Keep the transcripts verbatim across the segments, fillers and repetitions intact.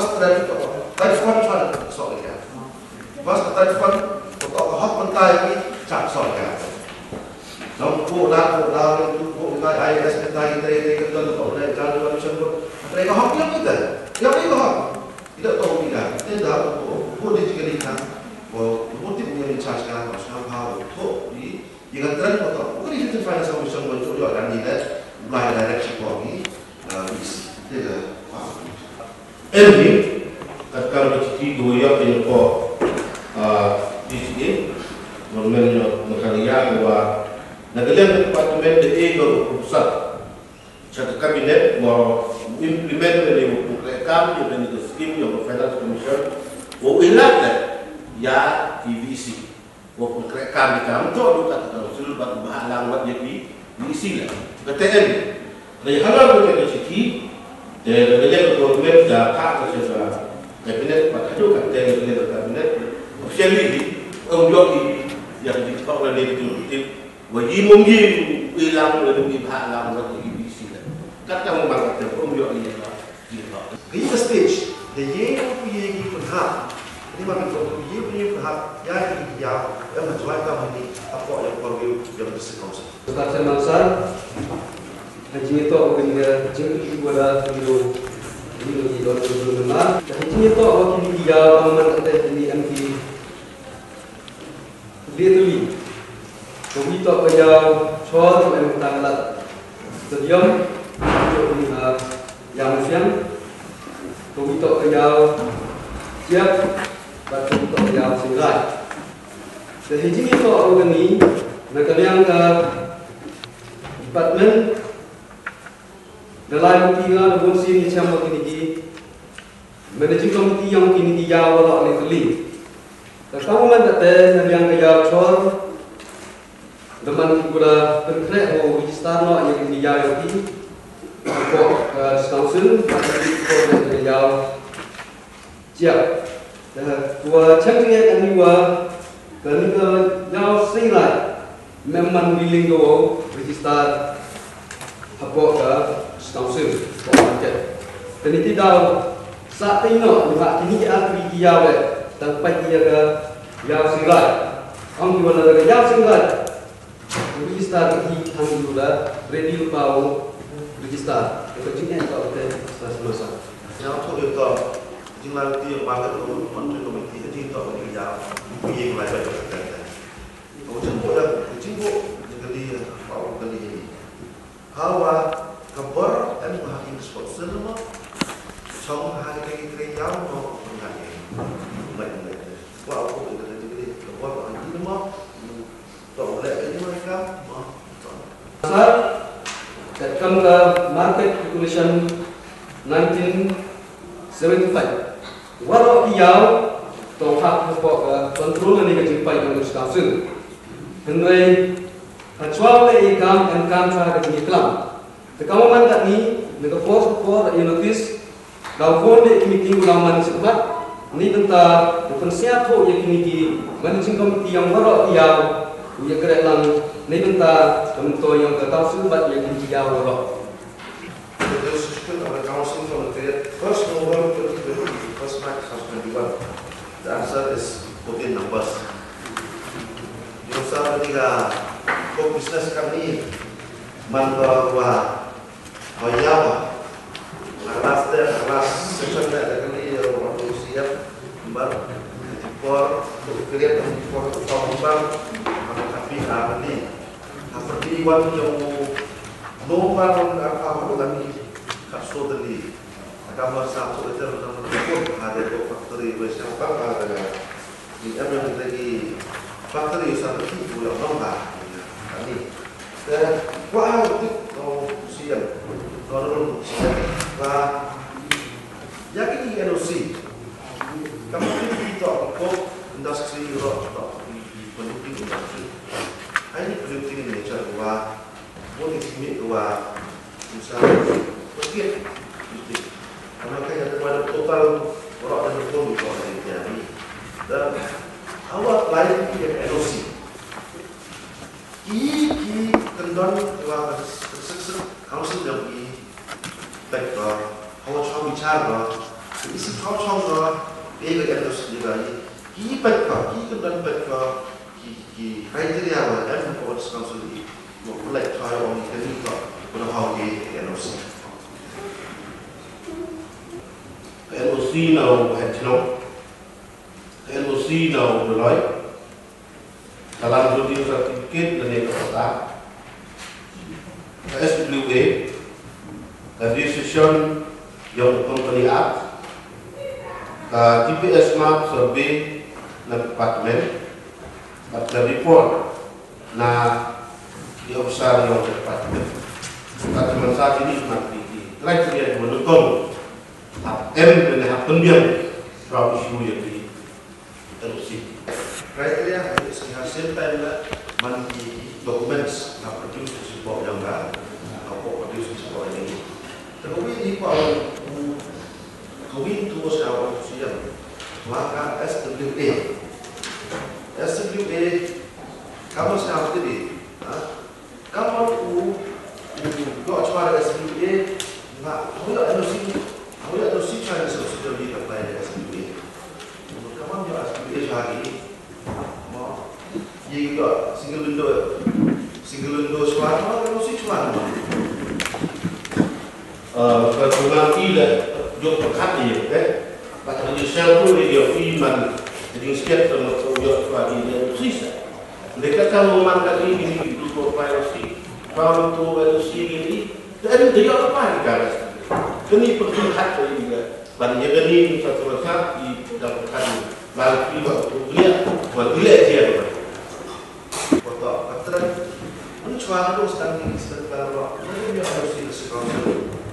Bas trai to, trai fund fund so ka. Bas trai fund to ka hok mynta ïa ki chap so ka. Nong ko da ko da ko tu ko ka I S ka trai trai ka don ko da ka don ko shen ko. Trai ka hok ïa kita. Ïa ka hok. Kita to kita. Kita da ko ko di ka ni ka. Ko ko ti ko ni charge ka ko sa ha to di. Ïa ka trend ko to. Ko di kita finance commission ko to ïa ka ni da. Ulai direct shi ko ni. Is. Kita. Anyway, katkam ka chithi ka wa ïoh ïa ka, ah, D C A, Government of Meghalaya, ka wa na ka liang ka department da e ka proposal sha ka cabinet wa u implement ne wa pynkreh kam ïa kane ka scheme ïa ka finance commission wa u ïaid lad ïa ki V E C. Wa pynkreh kam ïa ka, ym toh du ka council bad ba ha lang wat ïa ki V E C la. Ka te em. Ka ïa halor ka te ka chithi, te ka ïa ka government da ka ka ïa ka cabinet, bad haduh ka te ka ïa ka cabinet, officially di, ym ïoh i ïa ka diktok la ne ka executive, wa yi mong yi Ilang le dum ibha lang ro ki B C le. Kata mo ba kata ko yo ni ba. Ki ba. Ki stage. Ye ye ko ye ki pynhap. Ni ba ko ye ko ye pynhap. Ya ki ya. Ya ma jwa ka mani. Apo ya ko yo ya ko se ko. Kata man sar. Haji to ko ni ga jing ki ko da ki ro. Ni ro ki ro ni ro na. Haji to ko ki ya man kata ni M P. Dia tu ni. Ko wi to ko ya. Chol ko em tang lat. Stadium. Ko ni ha. Yang siang. Ko wi to ko ya. Siap. Ba ko wi to ko ya singrai. Te hi jingïathoh ruh kane na ka liang ka department, da lai ruti nga da bun sien ïa cham wa kine ki managing committee yong kine ki ïaw waroh ne kali. Te ka moment kata na liang ka ïaw chor da man ki kuda pynkhreh ho register noh ïa kine ki ïaw yong ki. Ko ka council ba ki ko ka ïaw. Jia. Dah tua chang jingeh kani wa kani ka ïaw singrai. Mem man willing ko register hapoh ka council ko market. Kani ti daw sa tei no ni ha kini ki akri ki ïaw le tang pai ki ïa ka ïaw singrai. Ong ki wan ka ïaw singrai. Register hi thang yu da ready lu pau register. Ka jingeh ka te sa semasa. Ïaw thoh ïa ka jinglar ti ïa market ko man tu ko miti ka jingthoh ka jingïaw. Ku ïeng lai bai ka kata. Ka jingbo ïa ka jingbo jingkali ïa pau kali ïa ni. Hawa ka bor em ba ha ing sport cinema. Chong ha ka kali kali ïaw mo ko ngai. Ngai ngai. Wa ko ka kali kali ka bor ha ing mo. Sir, katkam ka market regulation nineteen seventy-five, waroh ki ïaw tong hap hapoh ka control ne ka jingpait jong ka council. Hynrei ha chwa leh ïa kam em kam cha ka jingïaklam. Te ka man katni, na ka por por ïa notice, daw phone de ki meeting u daw man sngewbha. Ni bynta u pynsiat ho ïa kini ki managing committee ïa waroh ïa u ïa kreh lang. Ni bynta ka myntoi ïa ka council bad ïa kini ki ïa waroh. The decision of the council from the first November twenty twenty to first March twenty twenty-one. The answer is fourteen numbers. Yung sa ketiga, ko business kami man ko wa Hoi ïa ba. Ka last day, ka last session da ka kali ïa u siap. Bar por tu kali tu por tu tong bar. Ka tapi ka kali. Ka pyrdi wan ïa u nombar wan ka ka wan kali. Ka so tali. Ka mar sa tu ïa tu wan tu ha de tu factory wei siapa ka da. Ni em yang kita di factory sa tu tu yang nombar. Ani. Te kwah ha u tip u siem, u honorable u siem, ba ïa kine ki N O C, ka mut ki to ko industry ro to polluting industry. Ai ni polluting in nature wa, mo ni simi wa, misal, polluting. Ama ka ïa total ro da ko ni ko ni. Dan hawa apply ki N O C. Ki, ki kyndon wa ka sek sek council jong ki peit ko, hawa chong bichar ko, ki si chong chong ko, e ka N O C jong ka, ki peit ko, ki kyndon peit ko, ki, ki criteria wa em ko council ki, wa peit ko wa ki kani ko, wa hawa ki N O C. N O C na u head chnong, N O C na u Doloi, ka land holding certificate lane ka pata, ka S W A, ka registration yong u Company Act, ka T P S map survey na department, bad ka report na ki officer yong ka department. Ka te man sa kini man ki, ki criteria ki man kong hap em lane hap pynbiang, hap issue ïa ki N O C. Criteria ha ïa same time la man ki documents na produce ki support jong ka, ha ko produce ki support jong ka. Te ko wi ni ko ko wi tu sa ko siam. Wa ka S W A. S W A ka mo sa ko di. Ha? Ka mo Nga, hawei NOC, hawei NOC Chinese hospital di ka apply da S Q A. Ka man ïa S Q A sha ki. Mo, ïa ki ïa single window, single window shuwa, mo, NOC shuwa, mo. Eh, ka tunang i la jop pyrkhat ïa, eh. Bad ka jingsngewthuh ïa i man ka jingsiat ka ma ka ïoh shuwa ki NOC sa. Dei kata u man ka i kini ki two four five six, pound two NOC kini. Te em te ïoh apa ïa ka rest. Kane pynkhih hat ka ïa ka. Ban ïa kane sa sa sa i dang pynkhih. Ban i ba u ïa. Ban i leh ïa ka. Ko to ka tren. Mun chwa ka dong stang ni stang ka ro. Mun ïa ka si ka si ka.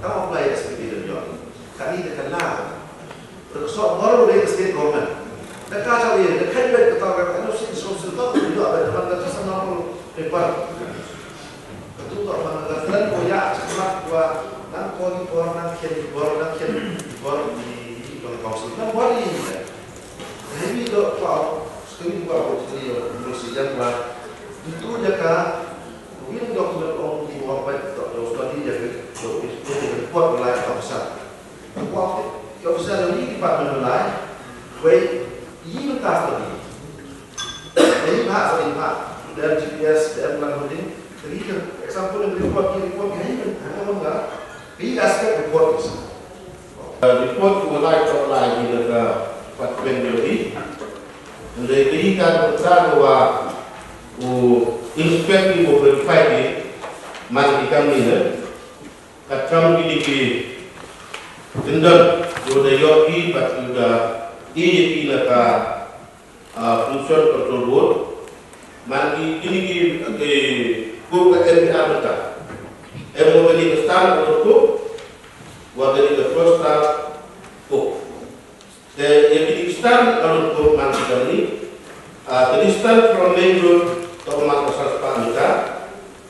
Tang apply S P P ïa. Kane ka la. Ka soh bor u dei ka state government. Da ka jaw ïa, da ka beit ka tau ka, ka NOC ka song song tau ka ïoh beit, da man ka sa normal paper. Ka tu tau man ka kren ko ïa, ka mat ko, nang ko ni bor, nang khian ni bor, nang khian ni bor, ni, ni, ni, council. Nang bor ni, ni. Hei ni do ko, sekali ko, ko sekali ïa, ko si jam ko. Itu ïa ka, ko ni document ong ni bor beit, to, to study ïa ka, to, to, to, report lai ka officer. Wa, ki officer jong i department lai, wei, i mynta study. Wei, i bha study bha. Dem G P S, dem lang holding. Tadi ka example yang report, ki report, ki hei, hei, hei, hei, hei, aspect report is. Report ko lai, ko lai, di na ka department jong i. Ndai ka i ka ka wa, u inspect i, u verify i, man i kam ni ne. Ka kam kine ki kyndon, u da ïoh i bad u da i ïa ki na ka, ah, Pollution Control Board. Man ki kine ki, ki, ko ka M P R mynta. Em, wa kane ka stand alone ko, wa kane ka first stand ko. Te ïa kine ki stand alone ko man ki kane, ah, the distance from main road to man ka san spah meter.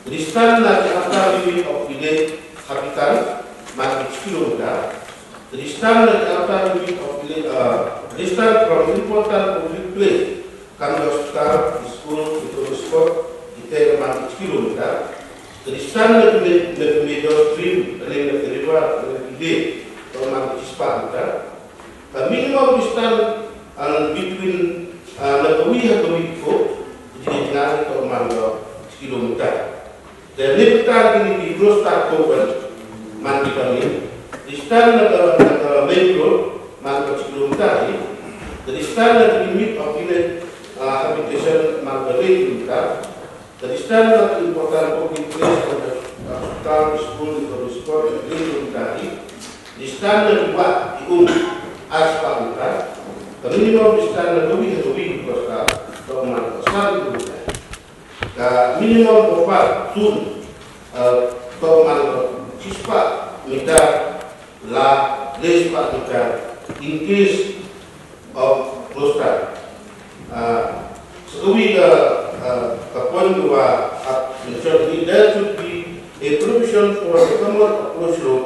The distance na ki outer limit of village habitant man ki kilometer. The distance na ki outer limit of village, ah, the distance from important public place, kam hospital, school, tourist spot, kita man ki kilometer. The distance na ki ma-, na ki major stream, na ki river, na ki lake, to man ki spah meter. Ka minimum distance, ah, between, ah, na kawi ha kawi ko, jingïaid jingïaid to man ka kilometer. Te limited kine ki close star ko kan, man ki kami. Distance na ka, na ka main road, man ka kilometer ni. Te distance na ka limit of village, ah, habitation, man ka kilometer. Ka distance na ka important public place, ka hospital, school, ka sport, ka kilometer ni. Distance na ki wah ki um ar spah meter. Ka minimum distance na kawi ha kawi ka hospital, to man ka san kilometer. Ka minimum buffer zone, eh, to man ka shi spah meter, la le spah meter, in case of close star. Ah, sa kawi ka, ah, ka point ka wa, ah, mention ni, there should be a provision for the common approach road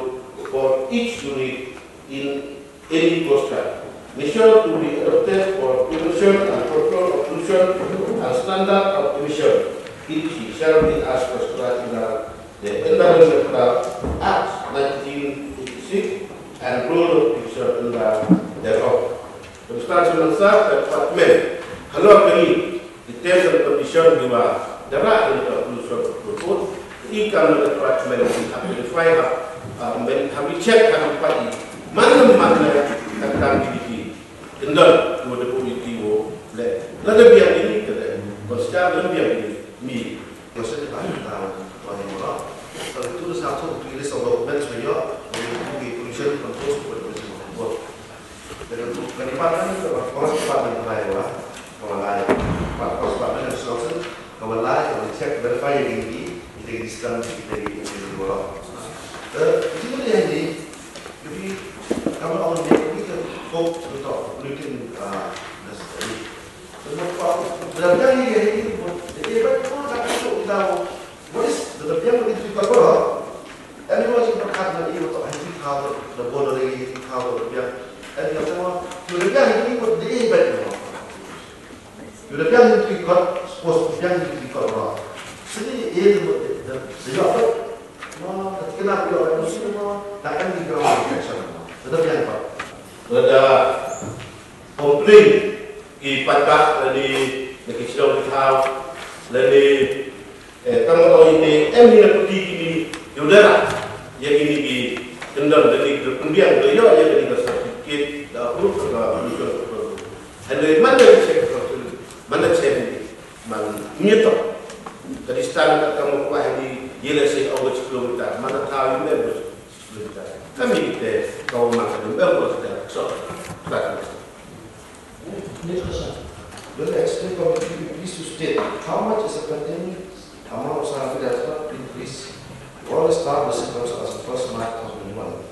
for each unit in any close star. Measure to be adopted for prevention and control of pollution and standard of emission, E T C, shall be as prescribed in the the Environmental Act nineteen eighty-six and Rule of Procedure under thereof. Substantial answer, department. Halor kane, the terms and condition ki wa, da rah in the pollution control, i kam na department ki hap verify hap, ah, men hap check hap pati. Man man na ka kam ki ki. Indon, wo da ko ki wo le. La da biang ini ka le. Consider la biang ini. Mi. Question ba ta wa ni mo. Kalau tu sa tu tu ile sa lo ben so yo, ni tu ki pollution control supervision board. Dalam tu kan ni pa ni ka ba ko ba ni ba wa. Ko lai. Ba ko ba ni so so. Ko lai ko check verify yang ini, kita di stand kita di ini dulu. Eh, ini dia ni. Jadi kalau orang dia ni ke kok untuk polluting, ah, dan sebagainya. Sebab apa? Dalam kali dia ni, dia buat pun tak masuk kita. What is the biang begitu kita berah? Everyone is berkat na iya untuk hati kau, the border ini hati kau, the biang. And you know, you the biang ini buat dia baik. You the biang itu ikut, suppose biang itu ikut orang. Sini iya the the the the job. Wah, ketika Kena pilihan musim mo, tak kan di ground action mo. Tetap yang kau. Lada complain ki paidbah lane na ki shnong ki thaw lane, eh, tang ba ong ine em hi na pyrdi kine ki u dera ïa kine ki kyndon lane ki pynbiang da ïoh ïa kine ka certificate da approve ka Commission of Control. Hangne man da check ka Commission, man da check ni man ngiato ka distance ka kam ko hi ni ïa lehse over kilometer, man da thaw ïa over kilometer. Kami te kau man ka dum bel ko kita so. Will the executive committee be pleased to state how much is the pending amount of salary that has not been released to all the staff the same as of first March two thousand twenty-one?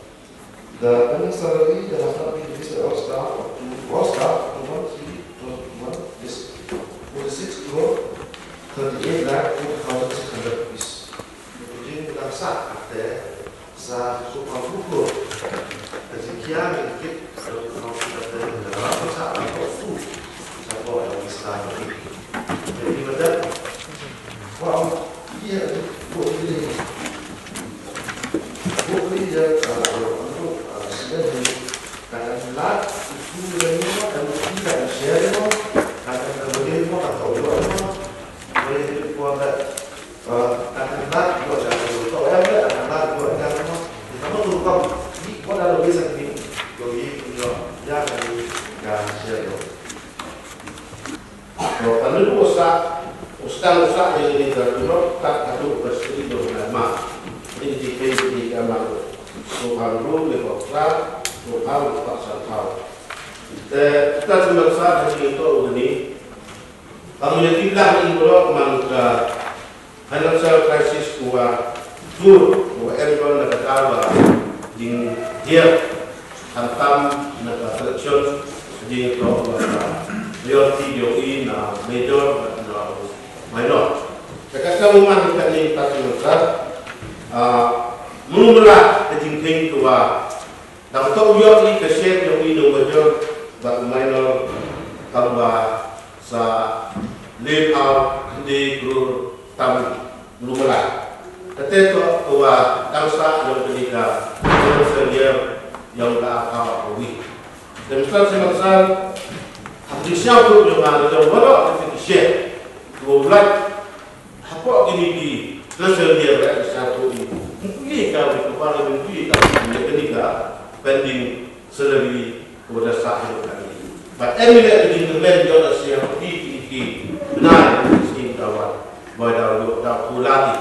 The pending salary that has not been released to all staff up to, all staff up to one three two thousand twenty-one is forty-six crore thirty-eight lakh forty thousand six hundred rupees. Ni pujing kita sa ate sa supa buku. Ka jingkiang ïa ki kit ka supa buku ate ka la sa la ko su sa ko ïa ki sa ko. Jadi madan, wow, iya, buku ini. Buku ini ya, kalau untuk, eh, sida ni, kadang lat, itu dan ini, dan ini, dan share, dan ini, dan ini, dan ini, Ka lynti u sah, u sdang u sah ïa kane ka tulop kat haduh ka sdang jong ka ma. Kane ka jingkhein kane ka ma. Sngewbha ruh ïa ka sah, sngewbha ruh ka sah thaw. Te, kita sngewbha sah ha kane ka tulop kane. Ka mut ïa ki blang ïa ki tulop man ka Financial crisis uba jur uba em don na ka daw ba jinghiar khamtam na ka selection jingïaroh ba ka priority jong i na major na minor. Te kata u man kane ka jingmynta, ah, mano mala ka jingkheiñ kaba Dang toh u ïoh ïa ka share jong i na u major bad u minor kaba sa laiphew khyndai klur tam u mala. Kata toh kaba dang sah jong kane ka financial year jong ka arphew arphew wei. Te mynta sha mynta ha ka jingsngewthuh jong nga, la dang waroh kata ka share kaba u lait Hapoh kine ki treasury ïa ka sha to i. Ngi ka ri ko ba ngi ka ri ka pending salary ko da sa ha ka ni. But anyway, the government ïa da sia ki ki ki na ki skim da wa. Ba da ro da ko la ki.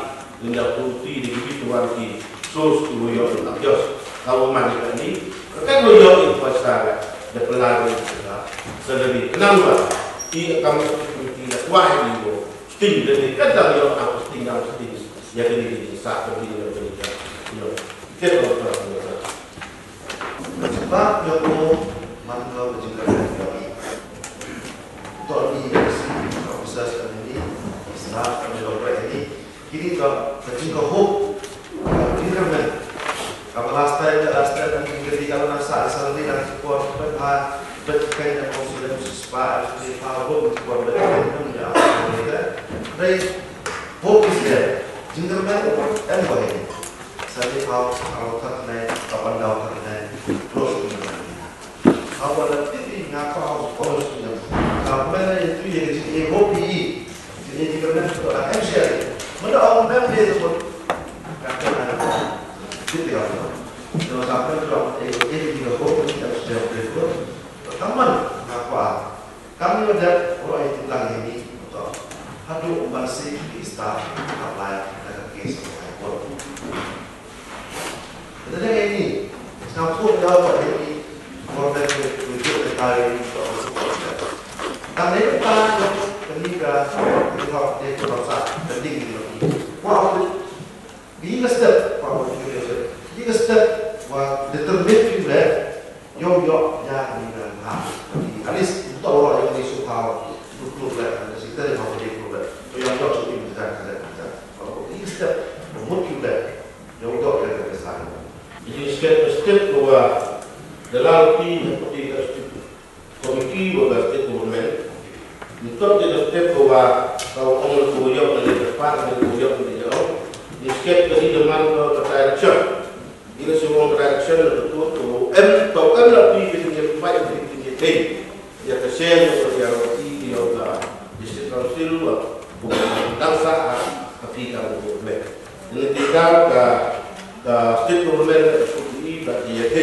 Ni da ko ti di ki to wan ki. So stu ro ïa da jos. Ka wa man ka ni. Ka ro ïa ko sa da pelari ka salary. Kenapa? I kam ki da kwa ni ko. Sting, jadi kan dah ïoh aku sting, aku sting. Ya kini kini sah kini kini kini. Ino. Kita kalau kita kita. Sebab ïa ko man ka jingkyrmen ïa ki. To ni ïa si officers kami ni, staff kami lo ni. Kini ka jingkyrmen. Jingkyrmen. Ka last time, last time, kan kita di kalau nasa asal ni, nasa kuat, ben ha, ben kai na kong sila, spah, spah, ben kuat, ben kai na, ya, ya. Hope is there. Jingkyrmen, em, ba, eh. Sa ni, how, how, tak, nai, kapan, daw, tak, nai, close, Haba la tip ïa nga ka hau, ka hau sngewthuh. Ka mane ïa tu ïa ka jingeh hope ïa i. Jingeh jingkyrmen to ka M C R. Mane ong mem de to. Ka kyrmen. Tip ïa ka. To ka kyrmen to ong ïa ka hope ïa ka M C R to. Ka man nga kwah. Kam ïa dep ro ai tip lang ïa ni to. Haduh ban si ki staff apply na ka case of high court. Kata dei ngi, sngewthuh ïa ka dei ngi, format rujuk dei ka dei ngi, tang dei ka dei ka dei ka dei ka sa pending ni. Wa, ngi ka step, wa, ngi ka step wa determine ki le, ïoh ïoh ïa ngi na ha. At least to ïoh ngi su power, to prove le, secretary of the prove le. To ïoh ïoh su ngi ka ka ka. Ngi ka step, mut ki le. Ïa u dok ïa ka kesan. Ïa ka step, step ko wa da la ruh phi ha pyrdi ka step komiti wa ka step government. Ngi toh ïa ka step ko wa ka wa ong ko wa ïoh na ka pa na ko wa ïoh na ka ïoh. Ngi step ka di da man ko ka direction. Em, to em la phi ki jingïakhun, phi ki jingïakhun ïa ka seng, ïa ka ïa ka District Council, wa kum dang sah ha phi ka government. Ngi ti ka ka state government ka shu i ba ïa ka.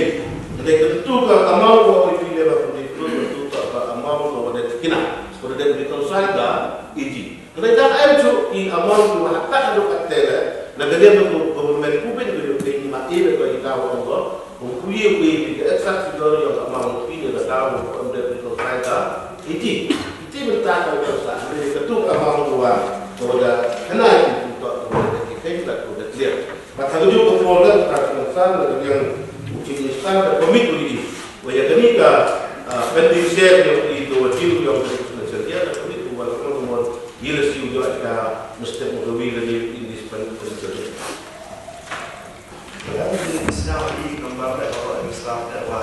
Ngi ka tu ka amount wa oi phi le ba phi tu ka tu ka amount wa da kina. Ko da reconcile da iji. Hynrei da em shuh ki amount kiba haduh katne, na ka liang ka government, ku pyn ka ïoh, ki ma i ba ka i ka wa ong ko, ku ïoh ki ka exact figure ïoh ka amount ki ne ka da wa ko em dep ka sa ka iti. Iti mynta ka ka sa, hynrei ka tu ka amount wa ko da hana ki tu ka ko da ki kai ka ko da clear. Bad ha kajuh ka por, ka Kongsan, ka Liang u Chief Minister ka commit u dei wa ïa kane ka, ah, pending share ïa u dei, to achieve ïa u dei, financial year ka commit u, wa la ka mon mon ïa la siew ïa ka mesti mo ka wi la ni in this financial year. Ka dang dei sñiaw i kamba ba ka minister da wa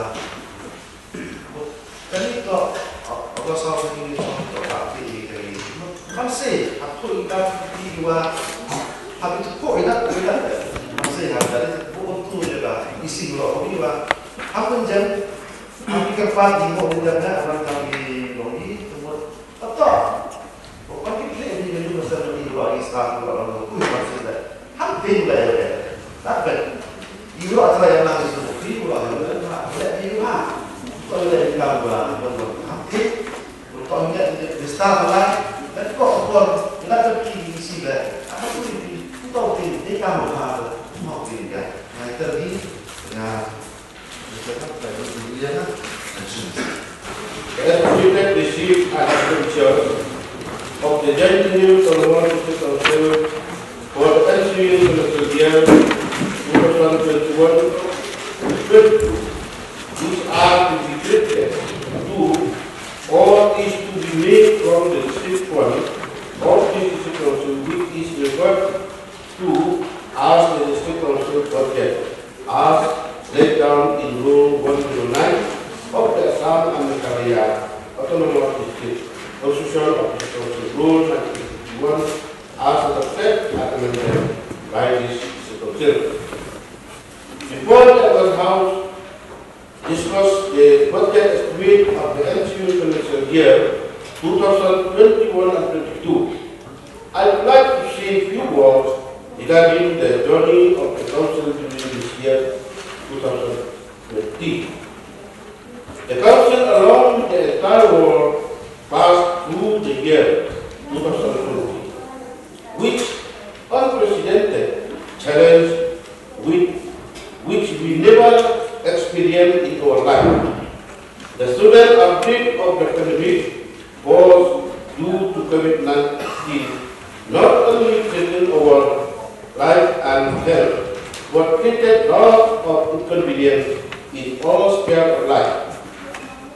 Kani to, August hau kani to, to ba ti kani. Kan se, aku iba ti wa, aku tu ko ina, ko ina. Kan se, ha dari bu tu je ba, isi lo ko iba. Aku jen, aku ka pa di mo di da na, orang kami lo i, tu mo. Betul. Bukan kita ni, ni masa ni dua hari, setahun, dua orang, tu masih dah. Hampir dah ya. Tak kan? Ibu asal yang nangis tu, ibu lah yang nak, nak ibu ha. Kalau dia bilang gua, gua, gua, hampir. Kalau dia, dia besar lah, dan kok, kok, nak pergi isi dah. Apa tu ini? Kau tu ini, dia kamu ha, mau tu ini kan? Yang terdi, ya. The appointed receipt and expenditure of the Jaintia Hills Autonomous District Council for the ensuing financial year two thousand twenty-one twenty-two, which are to be credited to or is to be made from the district fund of the district council, which is referred to as the district council budget, as laid down in Rule one zero nine of the Assam and Meghalaya Autonomous District Constitution of the District Council Rule nineteen fifty-one, as adopted and amended by this district council. Before the August House discuss the budget estimate of the ensuing financial year two thousand twenty-one and twenty-two, I would like to say a few words regarding the journey of the council during this year two thousand twenty. The council, along with the entire world, passed through the year two thousand twenty, which unprecedented challenge with which we never experienced in our life. The sudden outbreak of the pandemic caused due to COVID nineteen not only threatened our life and health, but created lots of inconvenience in all spheres of life.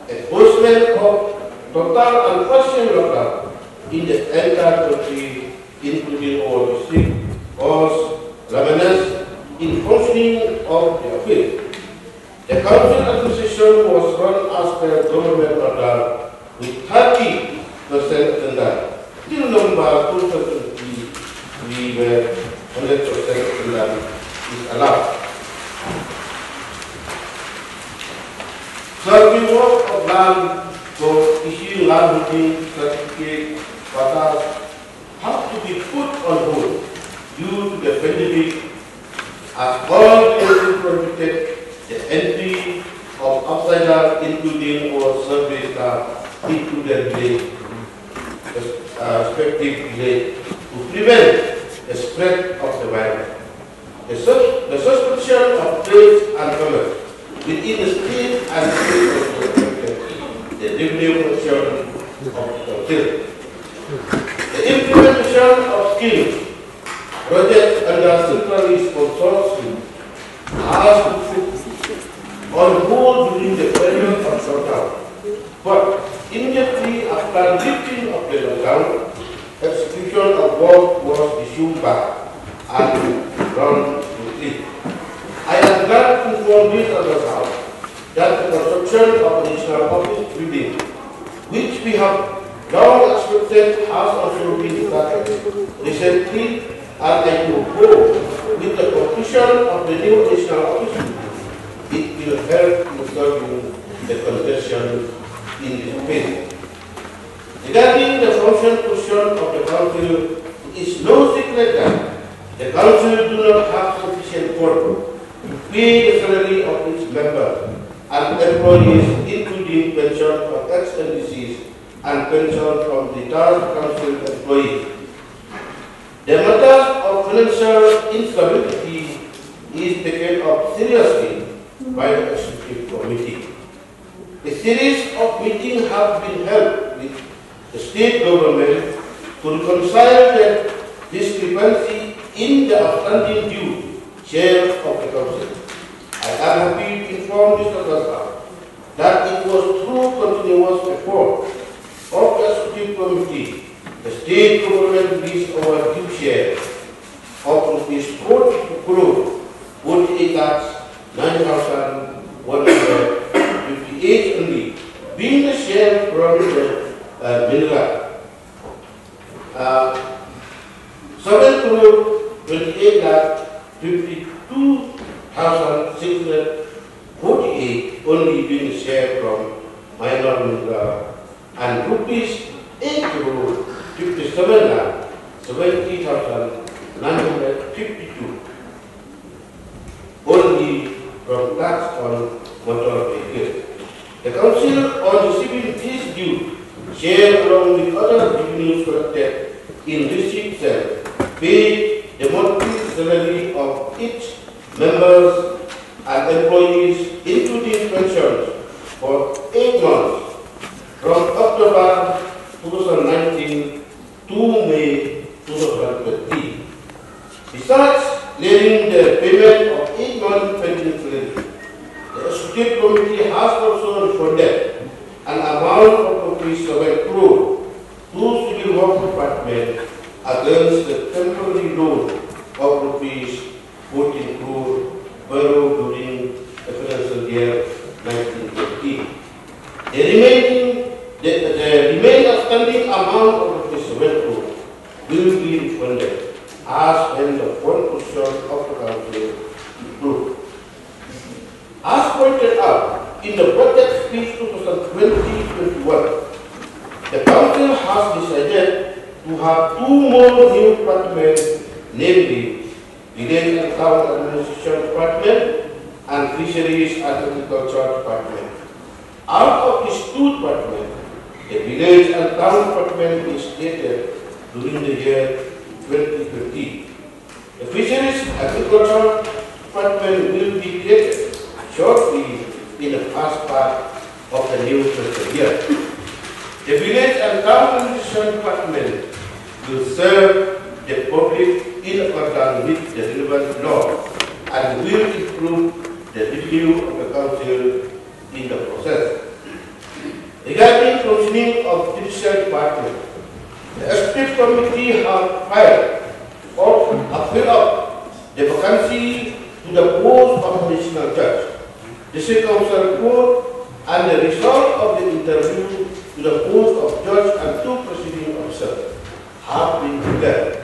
Enforcement of total and partial lockdown in the entire country, including our district, caused slowness in functioning of the office. The council administration was run as per government order with thirty percent attendance. Till November two thousand twenty-three, where hundred percent attendance is allowed. Survey work of land for issuing land holding certificate, patas, have to be put on hold due to the pandemic, as all the prohibited the entry of outsiders, including our survey staff, into the village, uh, respective village, to prevent the spread of the virus. The sus-, the suspension of trade and commerce within the state and state of the, the revenue function of the council. The implementation of schemes, projects under centrally sponsored scheme has to put on hold during the period of lockdown. But immediately after lifting of the lockdown, execution of work was resumed back and run smoothly. I am glad to inform this August House that the construction of additional office building, which we have long expected, has also been started recently, and I do hope with the completion of the new additional office building, it help in solving the congestion in this field. Regarding the function position of the council, it is no secret that the council do not have sufficient fund to pay the salary of its members and employees, including pension of ex-M D Cs and pension from retired council employees. The matter of financial instability is taken up seriously by the executive committee. A series of meetings have been held with the state government to reconcile the discrepancy in the outstanding due share of the council. I am happy to inform Mister Gazhar that it was through continuous effort of the executive committee the state government reached our due share of rupees forty-two crore forty-eight lakhs nine thousand one hundred fifty-eight only, being the share from the uh, mineral. Uh, seven crore twenty-eight lakh fifty-two thousand six hundred forty-eight only being the share from minor mineral, and rupees eight crore fifty-seven lakh seventy thousand nine hundred fifty-two only from tax on motor vehicle. The council, on receiving this due share along with other revenues collected in receipt cell, paid the monthly salary of each members and employees, including pensions, for eight months, from October two thousand nineteen to May two thousand twenty. Besides clearing the payment of eight months pending salary, the executive committee has also refunded an amount of rupees seven crore to Civil Work Department against the temporary loan of rupees fourteen crore borrowed during the financial year nineteen twenty. The remaining, the, the remaining outstanding amount of rupees seven crore will be refunded as when the fund position of the council improved. As pointed out in the budget speech two thousand twenty twenty-one, the council has decided to have two more new departments, namely Village and Town Administration Department and Fisheries and Agriculture Department. Out of these two departments, the Village and Town Department is created during the year twenty twenty. The Fisheries Agriculture Department will be created shortly in the first part of the new fiscal year. The Village and Town Administration Department will serve the public in accordance with the relevant law and will improve the revenue of the council in the process. Regarding functioning of judicial department, the executive committee have filed or have filled up the vacancy to the post of additional judge, district council court, and the result of the interview to the post of judge and two proceeding officers have been declared.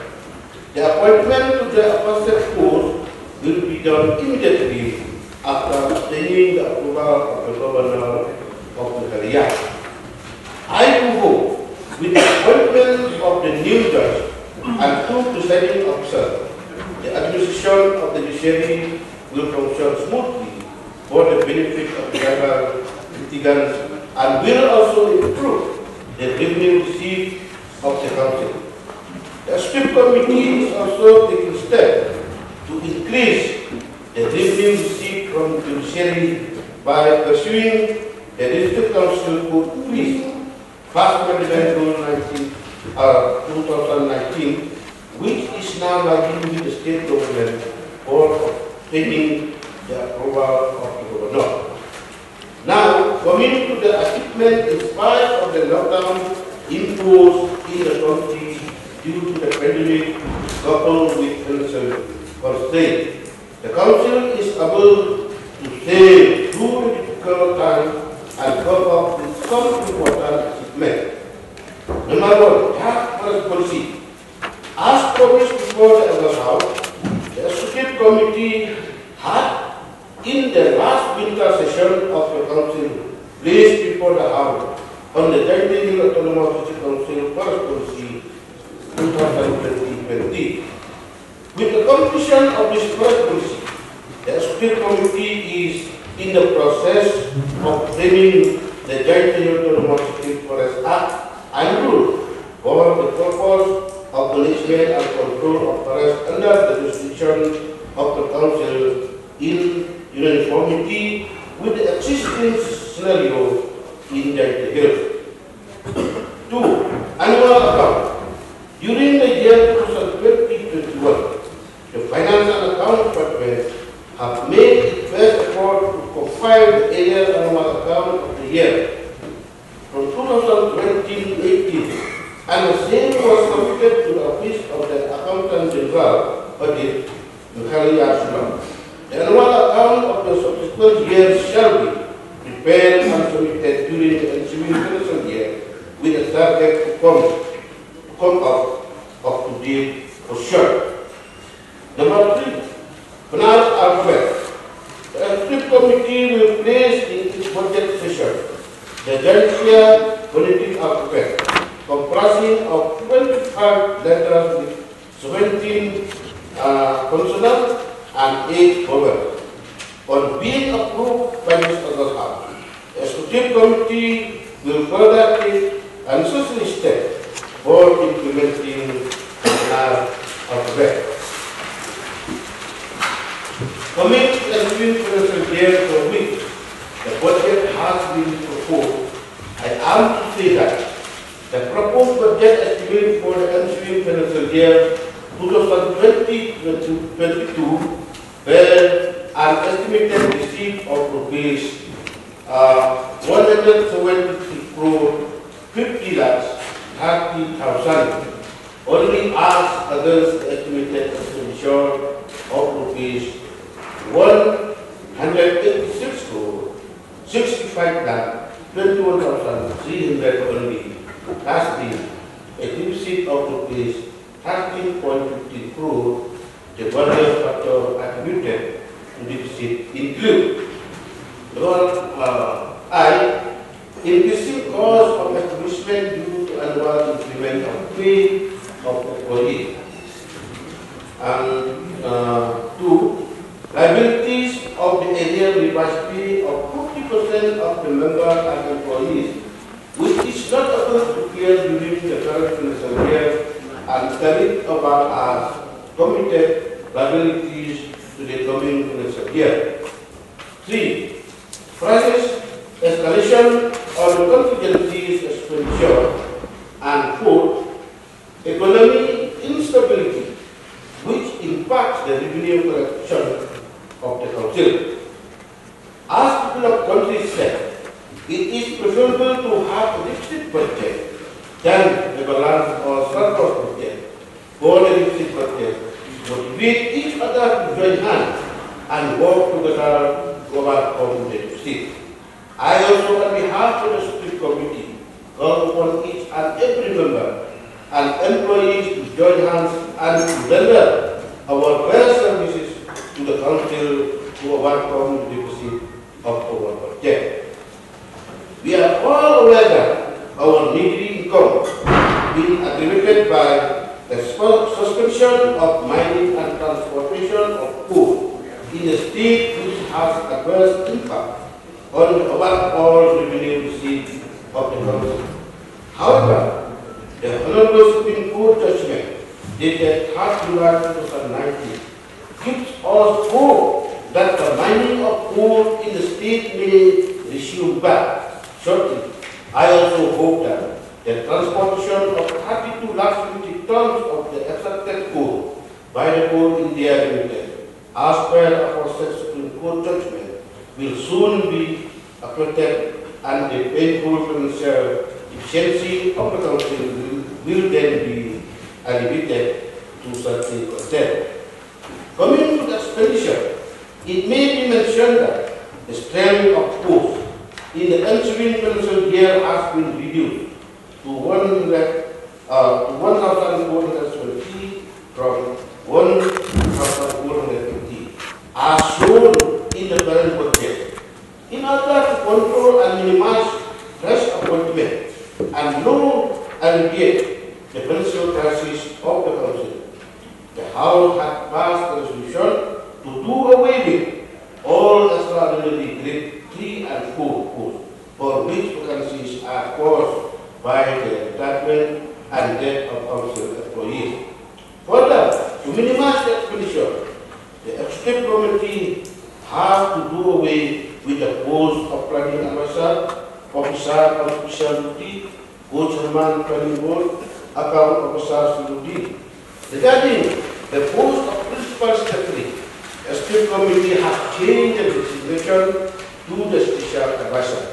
The appointment to the aforesaid post will be done immediately after obtaining the approval of the Governor of Meghalaya. I do hope, with the appointment of the new judge and two presiding officers, the administration of the judiciary will function smoothly for the benefit of the tribal litigants and will also improve the revenue received of the council. The executive committee is also taking steps to increase the revenue received from judiciary by pursuing the District Council Code fees, First Amendment Rule nineteen, uh, two thousand nineteen, which is now lying with the state government for obtaining the approval of the governor. Now, coming to the achievement in spite of the lockdown imposed in the country due to the pandemic coupled with financial constraint, the council is able to sail through the difficult time and come up with some important achievement. Number one, task force policy. As promised before the August House, the executive committee had In the last winter session of the council, placed before the House on the Jaintia Hills Autonomous District Council Forest Policy two thousand twenty twenty. With the completion of this forest policy, the executive committee is in the process of framing the Jaintia Hills Autonomous District Forest Act and rule for the purpose of management and control of forest under the jurisdiction of the council in uniformity with the existing scenario in Jaintia Hills. Two, annual account. During the year two thousand twenty twenty-one, the Finance and Account Department have made its best effort to compile the annual annual account of the year from two thousand twenty eighteen, and the same was submitted to the Office of the Accountant General, Audit, Meghalaya, Shillong. The annual account of the subsequent years shall be prepared and submitted during the ensuing financial year with a target to come, to come out of to date for sure. Number three, Pnar Alphabet. The executive committee will place in its budget session the Jaintia phonetic alphabet, comprising of twenty-five letters with seventeen uh, consonants and eight vowels, on being approved by this August House. The executive committee will further take necessary steps for implementing the Pnar alphabet. Coming to the ensuing financial year for which the budget has been proposed, I am to say that the proposed budget estimate for the ensuing financial year two thousand twenty twenty-two were an estimated receipt of rupees uh, one hundred seventy-three crore fifty lakhs thirty thousand, only as against the estimated expenditure of rupees one hundred eighty-six crore sixty-five lakh twenty-one thousand three hundred only, thus being a deficit of rupees thirteen point fifteen crore. The various factors attributed to deficit include: number uh, I, increasing cost of establishment due to annual increment of pay of employees. And uh, two, liabilities of the annual revised pay of fifty percent of the members and employees, which is not able to clear during the current financial year and carried over as committed liabilities to the coming financial year. Three, prices escalation on contingencies expenditure. And four, economy instability, which impacts the revenue collection of the council. As people of country said, it is preferable to have a deficit budget than a balanced or surplus budget. For a deficit budget, motivate each other to join hands and work together to overcome the deficit. I also, on behalf of the Executive Committee, call upon each and every member and employees to join hands and to render our best services to the Council to overcome the deficit of our budget. We are all aware that our meagre income being aggravated by the sp- suspension of mining and transportation of coal in a state which has adverse impact on the overall revenue received of the council. However, the Honorable Supreme Court judgment dated third July two thousand nineteen gives us hope that the mining of coal in the state may resume back shortly. I also hope that the transportation of thirty-two lakh metric tons of the extracted coal by the Coal India Limited, as per aforesaid Supreme Court judgment, will soon be abated and the painful financial efficiency of the council will, will then be alleviated to such a extent. Coming to the expenditure, it may be mentioned that the strength of post in the ensuing financial year has been reduced to one hundred, uh, to one thousand four hundred seventy from one thousand four hundred fifty, as shown in the to do away with all extraordinary grade three and four posts for which vacancies are caused by the retirement and death of council employees. Further, to minimize the expenditure, the executive committee has to do away with the post of planning advisor, officer on special duty, co-chairman planning board, account officer C O D. Regarding the post of principal secretary, executive committee has changed the designation to the special advisor.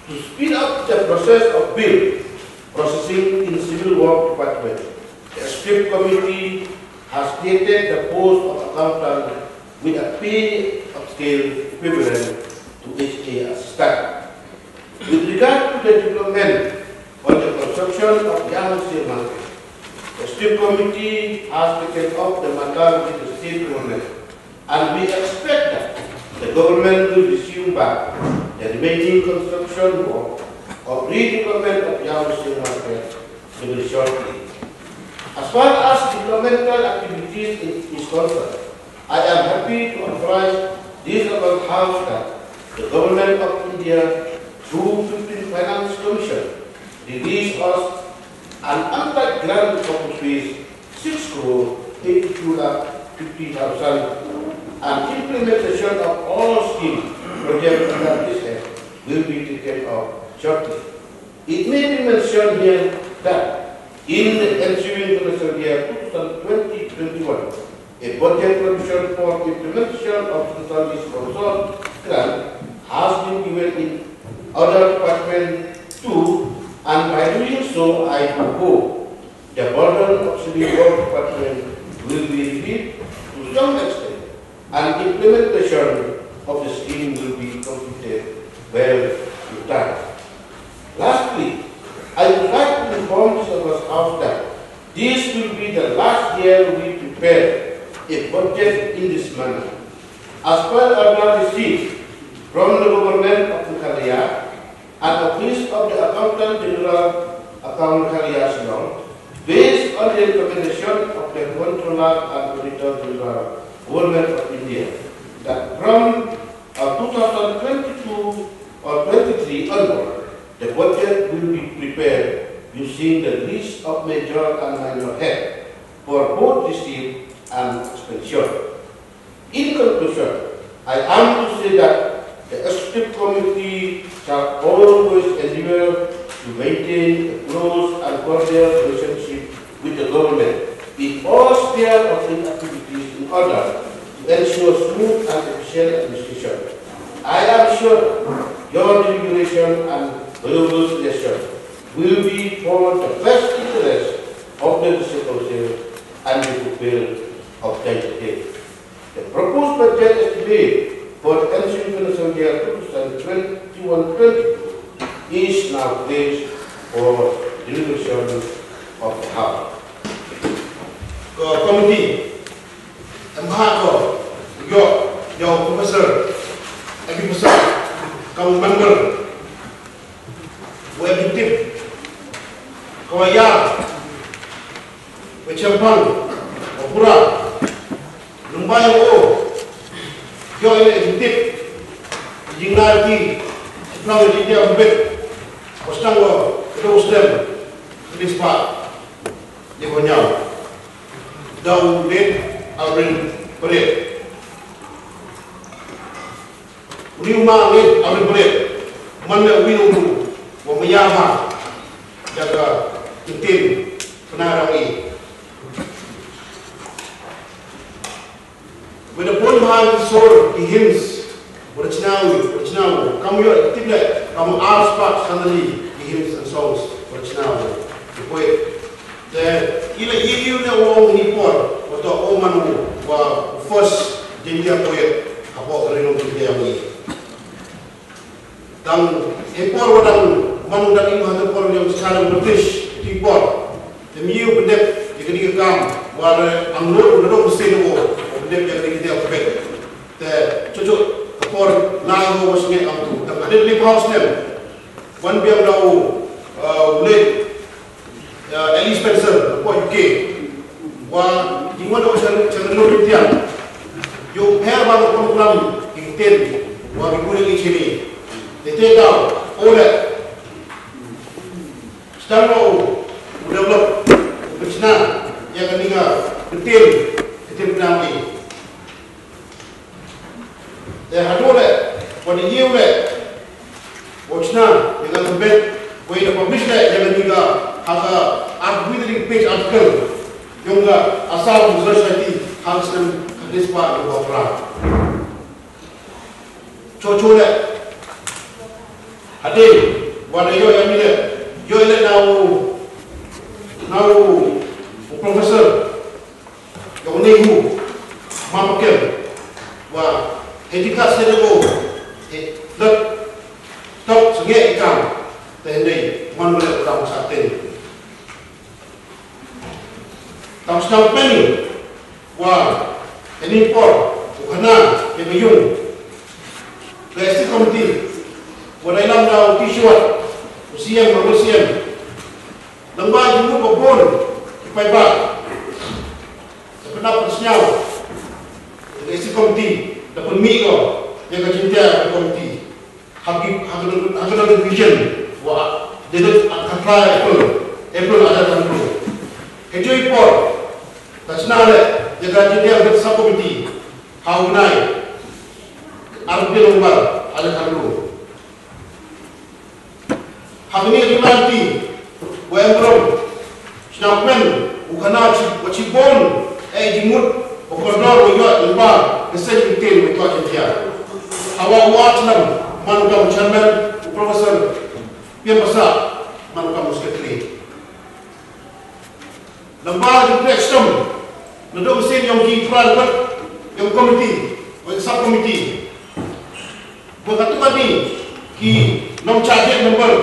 To speed up the process of bill processing in civil work department, the executive committee has created the post of accountant with a pay scale equivalent to H A assistant. With regard to the development on the construction of Yangsir Market, the executive committee has taken up the matter with the state government, and we expect that the government will resume back the remaining construction work of redevelopment of Yangsir Market very shortly. As far as developmental activities is concerned, I am happy to advise this august House that the Government of India, through fifteenth Finance Commission, released us an untapped grant of rupees six crore eighty-two lakh fifty thousand, and implementation of all scheme projects under this act will be taken up shortly. It may be mentioned here that in the ensuing financial year two thousand twenty twenty-one, a budget provision for implementation of the Central Resource Grant has been given in other department too, and by doing so, I hope the burden of civil work department will be relieved to some extent, and implementation of the scheme will be completed well in time. Lastly, I would like to inform this august House that this will be the last year we prepare a budget in this manner. As per order received from the government of Meghalaya, and Office of the Accountant General, Account Khaliya Shillong, based on the recommendation of the Controller and Auditor General, Government of India, that from uh, two thousand twenty-two or twenty-three onward, the budget will be prepared using the list of major and minor head for both receipt and expenditure. In conclusion, I am to say that the executive committee shall always endeavor to maintain a close and cordial relationship with the government in all sphere of its activities in order to ensure smooth and efficient administration. I am sure your deliberation and valuable suggestion will be for the best interest of the District Council and the goodwill of the state. The proposed budget estimate for the ensuing financial year two thousand twenty-one twenty-two is now placed for deliberation of the House. Ko committee, em ha ko, yo, yo, Professor, em Professor, kam member, wa em tip, ko ya, wa chempang, wa pura, Lum bai o, yo ine jingtip, jingnai ki, chipnang jingtip bit, ostang o, kedo uslem, kedo spa, ye ko nyau. Dau late Alvin Perit. Uni u ma late Alvin Perit, man me wi u, wa maya ma, jaga intin, pena rawi. Wada pun bha ki sur ki hymns, wada chna u, wada chna u, kam ïoh tip leh, kam ar spah sanali ki hymns and songs, wada chna u. Ki poet. Te, ila ïa ïa ne u ong ni por, wada o man u, wa first Jaintia poet, hapoh ka ri Nongkrem Jaintia ïa u. Dang, eh, por wa dang, man dang ing ha te por ïa u British, ti por. Te mi u bendep, ïa kani ka kam, wa re ang lo, u dong besi no, u bendep ïa kani ka dia pek. Te, cucu, ka por, na ngo wa snge am tu. Dang, ada lip house nem. Wan biang da u, uh, u late, uh, Ellie Spencer, ko U K. Wa, Ki wan da ka channel, channel Nongtiang. Ïoh pher bha ka program ki ktien wa ki bun ki chini. Te te daw, o leh. Sdang noh u develop, u pynshna ïa kane ka ktien, ktien Pnar. Te haduh leh, wat ïa u leh, wat shna ïa ka lyndet, wat ïa publish leh ïa kane ka, ha ka artist page article jong ka Assam Research Society ha ka snem khatkhyndai spah hynñiewphew phra. Choh choh leh, hadien wat ïa ïa mi leh, ïa leh na u, na u professor. Ka u NEHU, ma pakem, wa, hei jingkat sdang ko, hei, lak, tok, sngewbha i kam, te hynrei, man bale u dang sa ten. Tang sdang peni, wa, hei ni por, u khana, hei ka yung, ka S T committee, wa dei lam da u T Shwat, u C M, u C M, Lyngba jingmut ba bun ki paidbah, da pynap pynsñiaw ïa ka S T committee, da pynmih ko ïa ka Jaiñtia committee. Ha ki, ha ka, ha ka division wa dei ha ka April, April ar hajar arphew. Hynrei por ka shna leh ïa ka Jaiñtia sub committee ha u bnai arphew November ar hajar arphew. Ha kane ka jingïaid lynti, wa em burom, sñiawkmen, u khana chi, wa shibun, eh, jingmut, wa kordor, wa ïoh, lyngba, ka seng ktien, wa ïoh Jaiñtia. Hawa u Archlem, man u kam u chairman, u Professor Pian Passah, man u kam u secretary. Lyngba jingtrei shitom naduh mynsiem yong ki para, yong committee, yong sub committee. Ba katto katne ki nongshah jied member,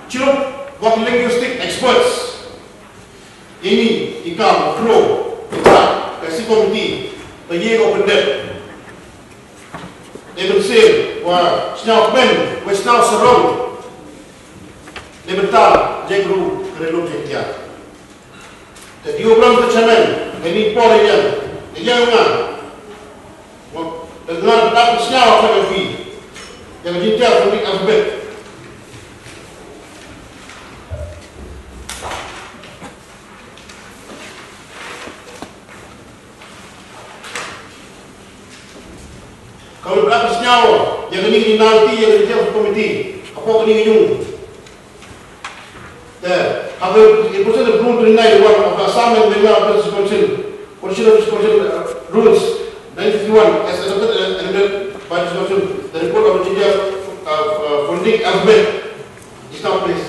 chirup wa ki linguistic experts. Ini i kam kro, i kam ka sub committee, ba ïa ko pyndep. Dei mynsiem wa sñiawkmen, wa sñiaw sarong. Dei bynta jingru ka ri lum Jaiñtia. Te dei u burom te chairman, dei ni por ïa, ïa nga. Wa, te nga dap sñiaw ka ïa phi. Ïa ka Jaiñtia phonetic alphabet. Ka u dap sñiaw ïa kane ka nalti ïa ka Jaiñtia committee. Hapoh kane ka yung. Te, ha ka, i Constitution of Rule twenty-nine one of the Assam and Meghalaya Affairs Council, Constitution of Constitution, uh, Rules nineteen fifty-one, as adopted and amended by this Council, the report of the Jaiñtia, uh, uh, phonetic alphabet is now placed.